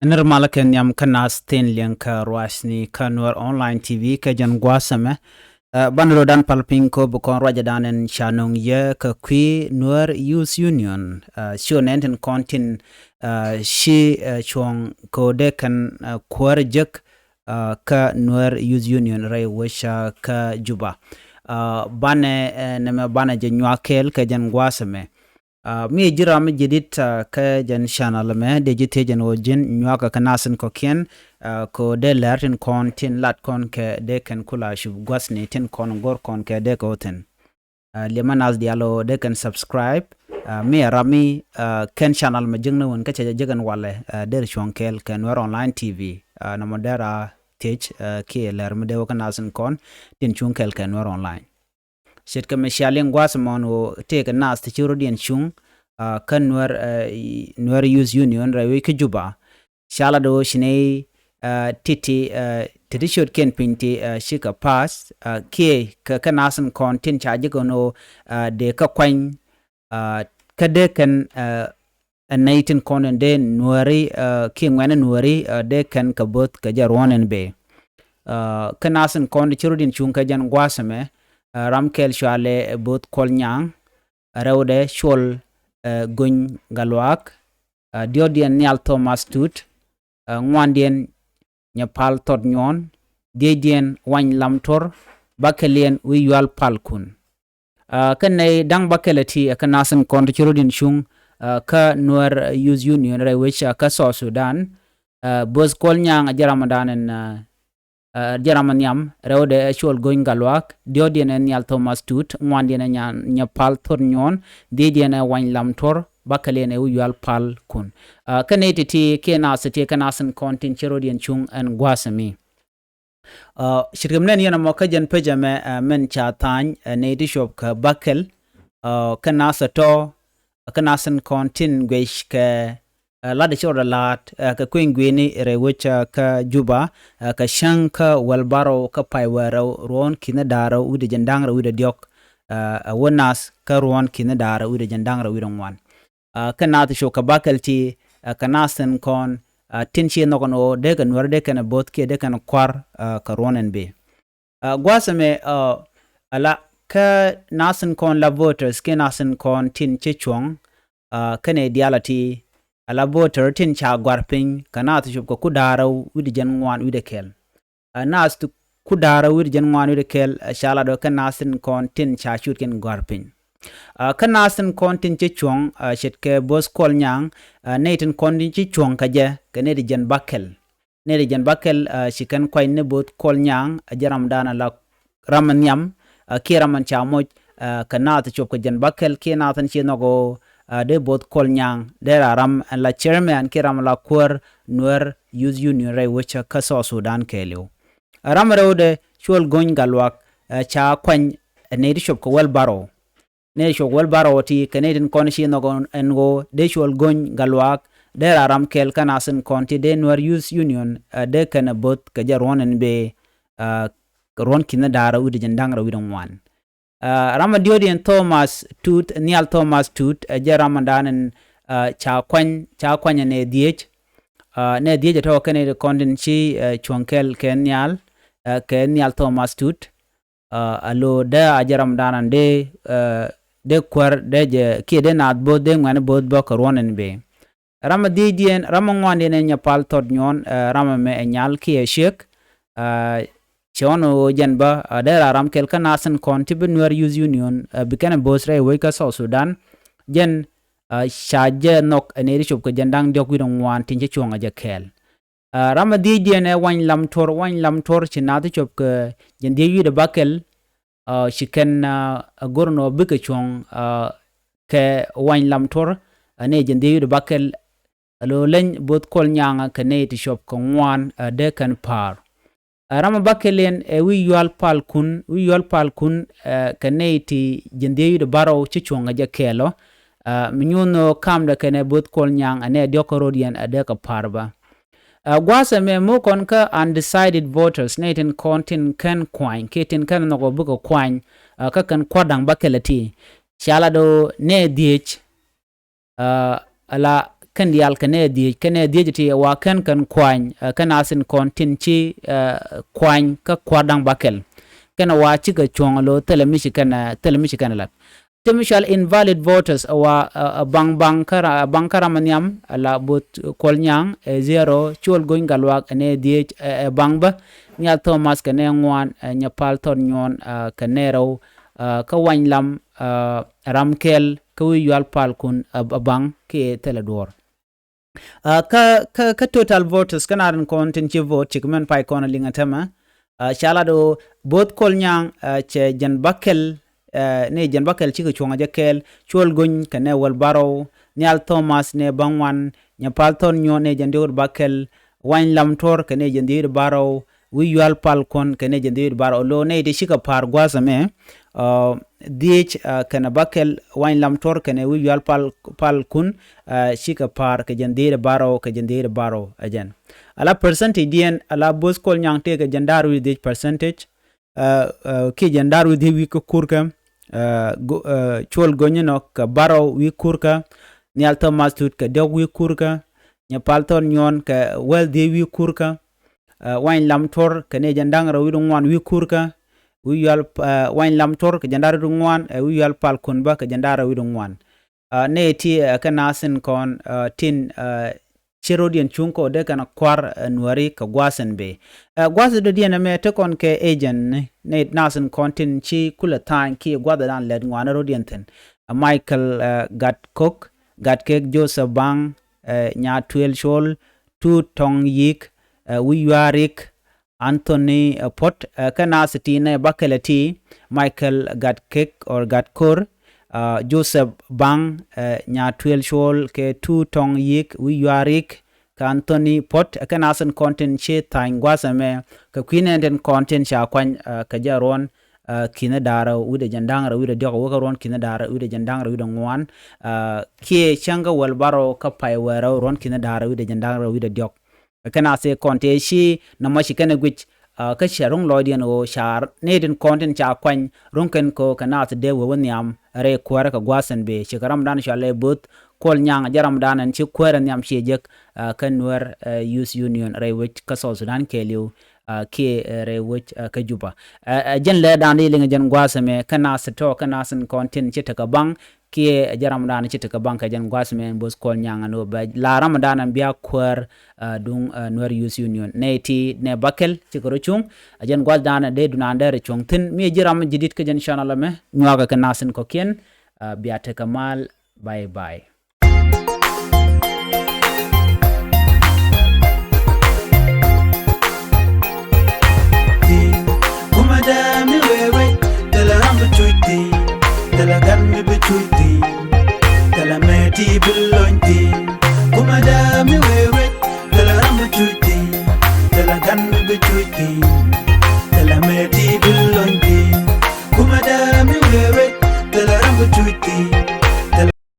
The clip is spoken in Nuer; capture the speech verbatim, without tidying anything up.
Nir malä kɛ nhiam kä nath tin liɛŋ kä ruacni kä Nuɛr Online T V kɛ jɛn gua̱a̱th ɛmɛ. Ɛ, banɛ rɔ dan pal piny ko bi kɔn ruacɛ dan ɛn ca nöŋ yɛ kɛ kui̱ Nuɛr Youth Union. Ɛ, ciö nɛn tin kɔn tin, ɛ, ci, ɛ, cuɔ̱ŋ ko dee kɛn, ɛ, kuäär jek, ɛ, kä Nuɛr Youth Union rɛy wec, ɛ, kä Juba. Ɛ, banɛ, ɛ, nɛmɛ banɛ jɛ nyuak kɛɛl kɛ jɛn gua̱a̱th ɛmɛ. Ɛ, mi ji̱ ram mi ji̱ dit, ɛ, kä jɛn channel mɛ dee ji̱ thiec ɛn ɣöö ji̱n nyuakä kä nath in kɔ̱kiɛn, ɛ, ko dee lɛr tin kɔn tin lat kɔn kɛ dee kɛn kula cup gua̱thni tin kɔn go̱r kɔn kɛ dee kɛ wä thi̱n. Ɛ, liɛmɛ nath diaal ɣöö dee kɛn subscribe, ɛ, mi ɛ ram mi, ɛ, kɛn channel mɛ jiäkni wän kä cɛ jɛ jek ɛn walɛ, ɛ, der cuɔ̱ŋ kɛɛl kɛ Nuɛr Online T V, ɛ, nɔmɔ dee ra thiec, ɛ, kiɛ lɛr mi dee wä kä nath in kɔn tin cuŋ kɛɛl kɛ Nuɛr Online. Ce̱tkɛ mi cia liŋ gua̱a̱th ɛmɔn ɣöö tëëkɛ nath ti ci rɔ̱diɛn cuŋ, ɛ, kä Nuɛr, ɛ, Nuɛr Youth Union rɛy wec kä Juba. Ca lat ɣöö ci nɛy, ɛ, ti̱ti̱, ɛ, ti̱ti̱ ciötkiɛn piny ti, ɛ, cikɛ pass, ɛ, kiɛ kɛ, kɛ nath in kɔn tin ca jek ɛn ɣöö, ɛ, dee kä kuany, ɛ, kä dee kɛn, ɛ, ɛ nɛy tin kɔn in dee Nuääri, ɛ, kiɛ ŋuɛ̈ni Nuääri, ɛ, dee kɛn kɛ bo̱th kɛ jɛ ruɔ̱n in bëë. Ɛ, kä nath in kɔn ti ci rɔ̱diɛn cuŋ kɛ jɛn gua̱a̱th ɛmɛ, ɛ, ram kɛl cɔalɛ, ɛ, Bo̱o̱th Kuɔl Nyaŋ, ɛ, rɛwdɛ Cuɔl, ɛ, Gony Galuak, ɛ, diɔ̱kdiɛn Nhial Thomas Tut, ɛ, ŋuandiɛn Nyapal Thɔt Nyuɔn, dhiecdiɛn Wany Lam Tuɔr, bakɛliɛn wi̱i̱ Yual Pal Kun. Ɛ, kä nɛy da̱ŋ bakɛl ɛ ti ɛ kä nath in kɔn ti ci rɔ̱diɛn cuŋ, ɛ, kä Nuɛr Youth Union rɛy wec, ɛ, kä South Sudan. Ɛ, Bo̱o̱th Kuɔl Nyaŋ ɛ jɛ ram ɛ dan ɛn, ɛ, ɛ, jɛ ram ɛ nhiam, rɛwdɛ ɛ Cuɔl Gony Galuak, diɔ̱kdiɛn ɛ Nhial Thomas Tut, ŋuandiɛn ɛ Nya-, Nyapal Thɔt Nyuɔn, dhiecdiɛn ɛ Wany Lam Tuɔr, bakɛliɛn ɛ wi̱i̱ Yual Pal Kun. Ɛ, kä nɛy ti̱ti̱ kiɛ nath ti̱ti̱ kä nath in kɔn tin ci rɔ̱diɛn cuŋ ɛn gua̱a̱th ɛmi. Ɛ, ce̱tkɛ mi nɛn yɛn ɛmɔ kä jɛn pec ɛmɛ, ɛ, min ca tha̱a̱ny, ɛ, nɛy ti cuɔp kɛ bakɛl, ɛ, kä nath ɛ tɔ̱, kä nath in kɔn tin guic kɛ, ɛ, lat ɛ ci rɔɔdɛ la̱a̱t, ɛ, kɛ kui̱ny gui̱ni rɛy wec, ɛ, kä Juba, ɛ, kɛ cäŋ kä wäl bärɔw kä pay wäl rɛw ruɔ̱ɔ̱n ki̱ni da̱ŋ rɛw wi̱cdɛ jiɛn da̱ŋ rɛw wi̱cdɛ diɔ̱k, ɛ, ɛ wä nath kä ruɔ̱ɔ̱n ki̱ni da̱ŋ rɛw wi̱cdɛ jiɛn da̱ŋ rɛw wi̱cdɛ ŋuan. Ɛ, kä nath cuɔp kɛ bakɛl ti, ɛ, kɛ nath in kɔn, ɛ, tin ci nhɔk ɛn ɣöö dee kɛ Nuäär dee kɛn ɛ bo̱o̱th kiɛ dee kɛn ɛ kua̱r, ɛ, kɛ ruɔ̱n in bëë. Ɛ, gua̱a̱th ɛmɛ, ɛ, ala kä nath in kɔn la voters kiɛ nath in kɔn tin ci cuɔ̱ŋ, ɛ, kɛnɛ diaal ɛ ti ala voter tin ca gua̱r piny kɛ nath cuɔp kɛ kui̱ da̱ŋ rɛw wi̱cdɛ jiɛn ŋuan wi̱cdɛ kɛl. Ɛ, nath ti kui̱ da̱ŋ rɛw wi̱cdɛ jiɛn ŋuan wi̱cdɛ kɛl, ɛ, ca lat ɣöö kä nath in kɔn tin ca ciötkiɛn gua̱r piny. Ɛ, kä nath in kɔn tin ci cuɔ̱ŋ, ɛ, ce̱tkɛ Bo̱o̱th Kuɔl Nyaŋ, ɛ, nɛy tin kɔn tin ci cuɔ̱ŋ kɛ jɛ kɛ nɛy ti jiɛn bakɛl. Nɛy ti jiɛn bakɛl, ɛ, ci kɛn kuany ni Bo̱o̱th Kuɔl Nyaŋ, ɛ, jɛ ram dan ala ram in nhiam, ɛ, kiɛ ram in ca moc, ɛ, kɛ nath cuɔp kɛ jiɛn bakɛl kiɛ nath in ci nhɔk ɣöö, ɛ, dee Bo̱o̱th Kuɔl Nyaŋ dee ra ram in la chairman kiɛ ram in la kuäär Nuäär Youth Union rɛy wec kä South Sudan kɛɛliw. Ɛ, ram rɛwdɛ Cuɔl Gony Galuak, ɛ, ca kuany, ɛ, nɛy ti cuɔp kɛ wäl bärɔw. Nɛy ti cuɔp wäl bärɔw ti kɛ nɛy tin kɔn ci nhɔk ɛn ɣöö dee Cuɔl Gony Galuak dee ra ram kɛl kä nath in kɔn ti dee Nuäär Youth Union, ɛ, dee kɛn ɛ bo̱o̱th kɛ jɛ ruɔ̱n in bëë, ɛ, ruɔ̱n ki̱ni da̱ŋ rɛw wi̱cdɛ jiɛn da̱ŋ rɛw wi̱cdɛ ŋuan. Ɛ, ram ɛ diɔ̱kdiɛn Thomas Tut, Nhial Thomas Tut, ɛ, jɛ ram in dan in, ɛ, ca kuany, ca kuany ɛ nɛy dhiec. Ɛ, nɛy dhiec ɛ tɔ̱ kɛnɛ ti kɔn tin ci, ɛ, cuɔ̱ŋ kɛl kɛ Nhial, ɛ, kɛ Nhial Thomas Tut. Ɛ, alo dee a jɛ ram in dan in dee, ɛ, dee kuäär dee jɛ kiɛ dee nath bo̱o̱th dee ŋuɛ̈ni bo̱o̱th bä kɛ ruɔ̱n in bëë. Ram ɛ dhiecdiɛn, ram ɛ ŋuandiɛn ɛ Nyapal Thɔt Nyuɔn, ɛ, ram ɛmɛ ɛ nyal kiɛ ciek. Ɛ, cɛ ɣɔn ɣöö jɛn bä, ɛ, dee ra ram kɛl kä nath in kɔn ti bi Nuäär Youth Union, ɛ, bi kɛn ɛ bo̱o̱th rɛy wec kä South Sudan. Jɛn, ɛ, ca jɛ nhɔk ɛ nɛy ti cuɔp kɛ jiɛn da̱ŋ diɔ̱k wi̱cdɛ ŋuan tin ci cuɔ̱ŋ ɛ jɛ kɛɛl. Ɛ, ram ɛ dhiecdiɛn ɛ Wany Lam Tuɔr, Wany Lam Tuɔr ci nath ti cuɔp kɛ jiɛn dhiec wi̱cdɛ bakɛl, ɛ, ci kɛn, ɛ, ɛ go̱r ɛn ɣöö bikɛ cuɔ̱ŋ, ɛ, kɛ Wany Lam Tuɔr, ɛ, ni jiɛn dhiec wi̱cdɛ bakɛl, alo leny Bo̱o̱th Kuɔl Nyaŋ kɛ nɛy ti cuɔp kɛ ŋuan, ɛ, dee kɛn pa̱a̱r. Ɛ, ram ɛ bakɛliɛn ɛ Wi̱i̱ Yual Pal Kun, Wi̱i̱ Yual Pal Kun, ɛ, kɛ nɛy ti jiɛn dhiec wi̱cdɛ bärɔw ci cuɔ̱ŋ kɛ jɛ kɛɛl ɔ, ɛ, mi nyuɔ̱n ɣöö kamdɛ kɛnɛ Bo̱o̱th Kuɔl Nyaŋ ɛ nɛy diɔ̱k kärɔ̱diɛn ɛ dee kɛ pa̱a̱r bä. Ɛ, gua̱a̱th ɛmɛ mo̱o̱ kɔn kä undecided voters, nɛy tin kɔn tin kɛn kuany kiɛ tin kɛn nhɔk ɣöö bikɛ kuany, ɛ, kä kɛn kua̱r da̱ŋ bakɛl ɛ ti. Ca lat ɣöö nɛy dhiec, ɛ, ala kɛn diaal kɛnɛ dhiec, kɛnɛ dhiec ti wa kɛn kɛn kuany, ɛ, kɛn a thin kɔn tin ci, ɛ, kuany kä kua̱r da̱ŋ bäkɛl. Kɛn wa cikɛ cuɔ̱ŋ lo thilɛ mi ci kɛn, ɛ, thilɛ mi ci kɛn lat. Ti mi cɔal invalid voters, ɛ, wa, ɛ, ɛ, baŋ, baŋ kä ra-, baŋ kä ram nhiam, ɛ, la bo̱th Kuɔl Nyaŋ, ɛ, zero, Cuɔl Gony Gatluak, ɛ, nɛ dhiec, ɛ, ɛ, baŋ bä, Nhial Thomas kɛnɛ ŋuan, ɛ, Nyapal Thɔn Nyuɔn, ɛ, kɛnɛ rɛw, ɛ, kä Wany Lam, ɛ, Ram Kɛl, kä Wi̱i̱ Yual Pal Kun, ɛ, ɛ, baŋ kiɛ thilɛ duɔ̱ɔ̱r. Ɛ, kä, kä, kä total voters, kä na rin kɔn tin ci vote, ci kɛ mɛn pay kɔn a liŋ a tämɛ. Ɛ, ca lat ɣöö bo̱th Kuɔl Nyaŋ, ɛ, cɛ jɛn bäkɛl, ɛ, ni jɛn bäkɛl cikɛ cuɔ̱ŋ a jɛ kɛɛl, Cuɔl Gony kɛnɛ wäl bärɔw, Nhial Thomas ni baŋ ŋuan, Nyapal Thɔn Nyuɔn ni jɛn dhiec bäkɛl, Wany Lam Tuɔr kɛnɛ jɛn dhiec bärɔw, Wi̱i̱ Yual Pal Kun kɛnɛ jɛn dhiec bärɔw. Lo nɛy ti cikɛ pa̱a̱r gua̱a̱th ɛmɛ, ɛ, dhiec, ɛ, kɛnɛ bäkɛl, Wany Lam Tuɔr kɛnɛ Wi̱i̱ Yual Pal, Pal Kun, ɛ, cikɛ pa̱a̱r kɛ jɛn dhiec bärɔw, kɛ jɛn dhiec bärɔw ɛ jɛn. Ala percentage diɛn, ala bo̱th Kuɔl Nyaŋ tëëkɛ jɛn da̱ŋ rɛw wi̱cdɛ dhiec percentage, ɛ, ɛ, kiɛ jɛn da̱ŋ rɛw wi̱cdɛ dhiec wi̱i̱ kä kurkä, ɛ, Go-, ɛ, Cuɔl Gony nɔ kɛ bärɔw wi̱i̱ kurkä, Nhial Thomas Tut kɛ diɔ̱k wi̱i̱ kurkä, Nyapal Thɔn Nyuɔn kɛ wäl dhiec wi̱i̱ kurkä, ɛ, Wany Lam Tuɔr kɛnɛ jɛn da̱ŋ rɛw wi̱cdɛ ŋuan wi̱i̱ kurkä, Wi̱i̱ Yual, ɛ, Wany Lam Tuɔr kɛ jɛn da̱ŋ rɛw wi̱cdɛ ŋuan, ɛ, Wi̱i̱ Yual Pal Kun bä kɛ jɛn da̱ŋ rɛw wi̱cdɛ ŋuan. Ɛ, nɛy ti, ɛ, kɛ na thin kɔn, ɛ, tin, ɛ, ci rɔ̱diɛn cuŋ kɛ ɣöö dee kɛn kua̱r, ɛ, Nuääri kɛ gua̱a̱th in bëë. Ɛ, gua̱a̱th dɔ̱diɛn ɛmɛ te kɔn kɛ agent ni, nɛy na thin kɔn tin ci kulɛ tha̱a̱ny kiɛ gua̱a̱th dan lɛt ŋuan rɔ̱diɛn thi̱n. Ɛ, Michael, ɛ, Gat Kok, Gat Kek, Joseph Baŋ, ɛ, Nyatuel Cuɔl, Tut Tɔŋ Yi̱i̱k, ɛ, Wi̱i̱ Yuarik, Anthony, ɛ, Puɔt, ɛ, kɛ na thin ti nɛ bäkɛl ɛ ti, Michael Gat Kek or Gat Kor, ɛ, Joseph Baŋ, ɛ, Nyatuel Cuɔl kɛ Tut Tɔŋ Yi̱i̱k, Wi̱i̱ Yuarik, kɛ Anthony Puɔt, ɛ, kɛ na thin kɔn tin ci tha̱a̱ny gua̱a̱th ɛmɛ, kɛ kui̱ nɛn tin kɔn tin ca kuany, ɛ, kɛ jɛ ruɔ̱n, ɛ, ki̱n da̱ŋ rɛw wi̱cdɛ jɛn da̱ŋ rɛw wi̱cdɛ diɔ̱k, wä kɛ ruɔ̱n ki̱n da̱ŋ rɛw wi̱cdɛ jɛn da̱ŋ rɛw wi̱cdɛ ŋuan, ɛ, kiɛ cäŋ kɛ wäl bärɔw kä pay wäl rɛw ruɔ̱n ki̱n da̱ŋ rɛw wi̱cdɛ jɛn da̱ŋ rɛw wi̱cdɛ diɔ̱k. Kɛ na thin kɔn tëë ci nɔmɔ ci kɛn ɛ guic, ɛ, kä cɛ ro̱ŋ lɔcdiɛn ɣöö ca nɛy tin kɔn tin ca kuany ro̱ŋ kɛn kɛ ɣöö kɛ na thin dee wee wä nhiam rɛy kuäärä kɛ gua̱a̱th in bëë. Cikɛ ram dan cɔal ɛ bo̱th Kuɔl Nyaŋ jɛn ram dan ɛn ci kuäärä nhiam ciɛ jek, ɛ, kä Nuer, ɛ, Youth Union rɛy wec kä South Sudan kɛɛliw, ɛ, kiɛ, ɛ, rɛy wec, ɛ, kä Juba. Ɛ, ɛ, jɛn lɛ dan di liŋ jɛn gua̱a̱th ɛmɛ kɛ na thin tɔ̱ kɛ na thin kɔn tin ci tekɛ baŋ kiɛ jɛ ram dan ci tekɛ baŋ kɛ jɛn gua̱a̱th mɛ bo̱th Kuɔl Nyaŋ ɛn ɣöö bɛ la ram dan ɛn bia kuäär, ɛ, duŋ, ɛ, Nuer Youth Union. Nɛy ti nɛ bäkɛl cikɛ rɔ cuŋ, ɛ, jɛn gua̱a̱th dan ɛ dee dunan dee rɔ cuŋ thi̱n. Mi ɛ ji̱ ram ji̱ di̱t kä jɛn channel ɛmɛ, nyuakɛ kɛ na thin kɔ̱kiɛn, ɛ, bia tekɛ mal. Bye bye.